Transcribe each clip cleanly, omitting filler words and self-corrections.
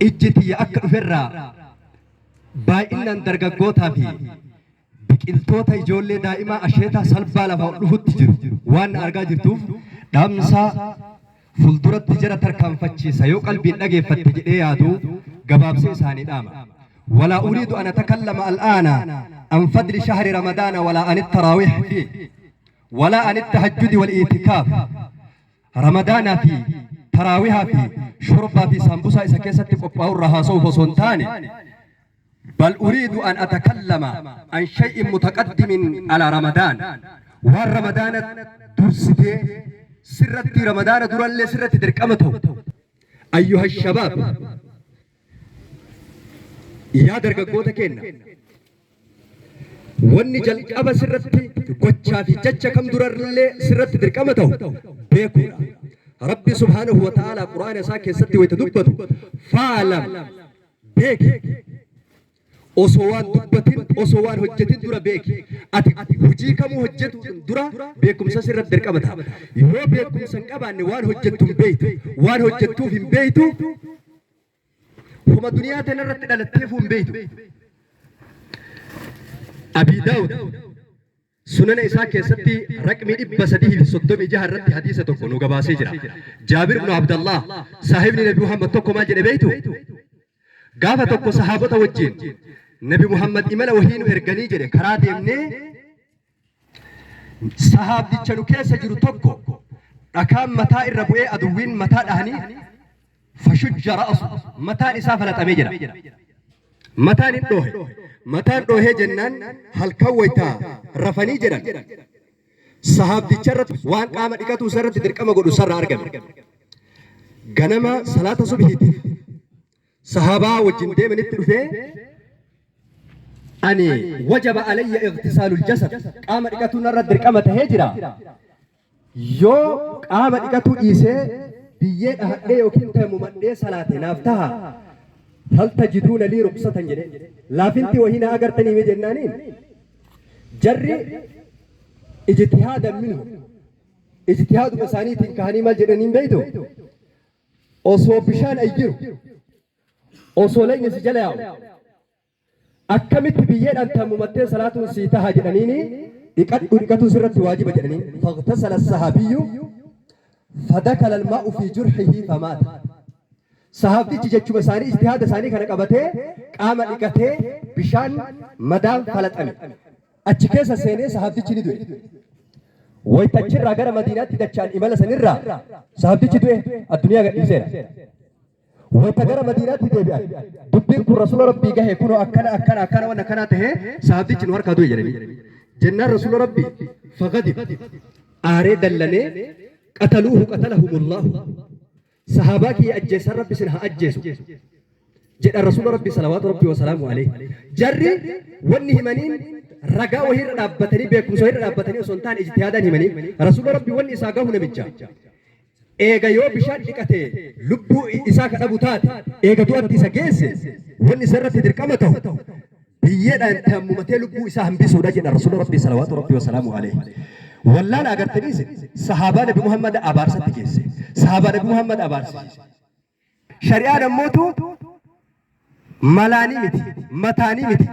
Ijji tiyya akka dhuferraa baay'inaan dargaggootaa fi biqiltoota ijoollee daa'imaa asheetaa salphaa lafaa ol dhufutti jiru waan na argaa jirtuuf dhaamsa fulduratti jara tarkaanfachiisa yoo qalbiin dhageeffatte jedhee yaadu gabaabsee isaanii dhaama. ولا أريد أن أتكلم الآن عن فضل شهر رمضان ولا عن التراويح فيه ولا عن التهجد والاعتكاف. Ramadaanaa fi taraawihaa fi shorbaa fi saambusaa isa keessatti qophaa'u irraa haasa'uuf osoo hin taane, بل أريد أن أتكلم عن شيء متقدم على رمضان. Waan Ramadaana dursitee sirratti, Ramadaana durallee sirratti dirqama ta'u. أيها الشباب, yaa dargaggoota keenya, wanni jalqaba sirratti gochaa fi jecha kam durallee sirratti dirqama ta'u beekuudha. Rabbi سبحانه وتعالى Qur'aana isaa keessatti wayita dubbatu, فاعلم, beeki. Osoo waan dubbatin, osoo waan hojjetin dura beeki. Ati hojii kamuu hojjetu dura beekumsa sirratti dirqama ta'a. Yoo beekumsa hin qabaanne waan hojjettu hin beeytu, waan hojjettuuf hin beeytu, homa duniyaa tanarratti dhalatteefuu hin beeytu. Abi Daawud sunana isaa keessatti raqmii 336 irratti hadiisa tokko nu gabaasee jira. Jaabir ibnu Abdallah, saahibni Nabi Muhammad tokko, maal jedhe beeytu? Gaafa tokko sahaabota wajjin Nabi Muhammad imala wahii nu erganii jedhe. Karaa deemnee sahaabdicha nu keessa jiru tokko dhakaan mataa irra bu'ee, aduwwiin mataa dhahanii, فشج رأسه, mataan isaa falaxamee jira. Mataan hin dhoohe. Mataan dhoohee jennaan halkan waytaa rafanii jedhan. Sahaabdicha irratti waan qaama dhiqatu isarratti dirqama godhu sarra argame. Ganama salaata subhiitiif sahaabaa wajjin deemanitti dhufee, "Ani وجب علي اغتسال الجسد, qaama dhiqatuun irra dirqama tahee jira. Yoo qaama dhiqatuu dhiisee biyyee dhahadhee yookiin tayamumadhee salaate naaf taha? هل تجدون لي رخصة?" jedhe. "Laafinti wahii na agartanii mee?" jennaaniin, jarri اجتهادا منه, ijtihaaduma isaaniitiin kahanii maal jedhaniin beeytu? "Osoo bishaan ayyiru, osoo layni si jala yaa'u, akkamitti biyyeedhaan tayamumattee salaatuun sii taha?" jedhaniini, "Dhiqadhu, dhiqatuu sirratti waajiba" jedhaniin. فاغتسل الصحابي فدخل الماء في جرحه فمات. Sahaabdichi jechuma isaanii, ijtihaada isaanii kana qabatee qaama dhiqatee, bishaan madaan falaxame achi keessa seenee sahaabdichi ni du'e. Waytachirraa gara Madiinaatti dachaan imala sanirraa sahaabdichi du'e, addunyaa gadhiiseera. Wayta gara Madiinaatti deebi'an dubbiin kun Rasuula Rabbii gahe. "Kunoo akkana akkana akkana, waan akkanaa tahee sahaabdichi nu harkaa du'e" jedhanii. Jennaan Rasuula Rabbii فغضب, aaree dallanee, "قتلوه قتلهم الله, sahaabaa kiyya ajjeesan, Rabbi isin haa ajjeesu" jedha Rasuula Rabbii صلوات ربي وسلامه عليه. Jarri wanni himaniin ragaa wahiirra dhaabbatanii, beekumsa wahiirra dhaabbatanii osoo hin taane ijtihaadaan himanii. Rasuula Rabbii wanni isaa gahu namicha eega yoo bishaan dhiqate lubbuu isaa ka dhabu taate, eega du'atti isa geesse, wanni isa irratti dirqama ta'u biyyeedhaan taammumatee lubbuu isaa hambisuudha jedha Rasuula Rabbii صلوات ربي وسلامه عليه. Wallaala agartaniis sahaabaa Nabi Muhammad abaarsatti geesse. Sahaabaa Nabi Muhammad abaarsisiise. Shari'aan ammootu malaanii miti, mataanii miti.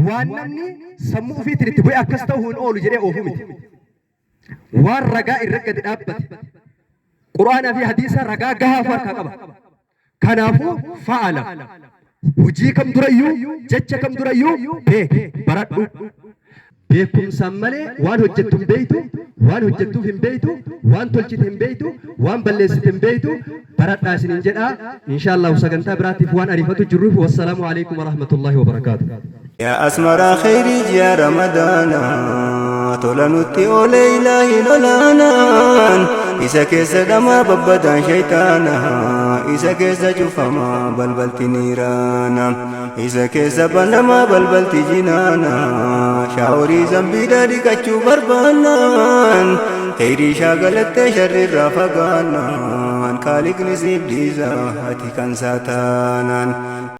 Waan namni sammuu ofiitiin itti bu'ee akkas ta'uu hin oolu jedhee oofuu miti. Waan ragaa irra gadi dhaabbate. Quraanaa fi hadiisa ragaa gahaa harkaa qaba. Kanaafuu فاعلم. Hojii kam durayyuu, jecha kam durayyuu beeki, baradhu. Beekumsaan malee waan hojjettu hin beeytu, waan hojjettuuf hin beeytu, waan tolchite hin beeytu, waan balleessite hin beeytu. Baradhaa isiniin jedhaa. Inshaallahu sagantaa biraatiif waan ariifatu jirruuf, والسلام عليكم ورحمة الله وبركاته. Yaa asmaraa khayrii ji'a Ramadaana, tola nutti oole ilaahi lolaanaan. Isa keessa dhamaa babbadaan shaytaana, isa keessa cufamaa balbalti niiraana, isa keessa banamaa balbalti jinaana. Shaaworii zambiidhaa dhiqachuu barbaannaan, khayrii shaagalattee sharriirraa fagaannaan, kaaliqni siif dhiisa ati kan saataanaan.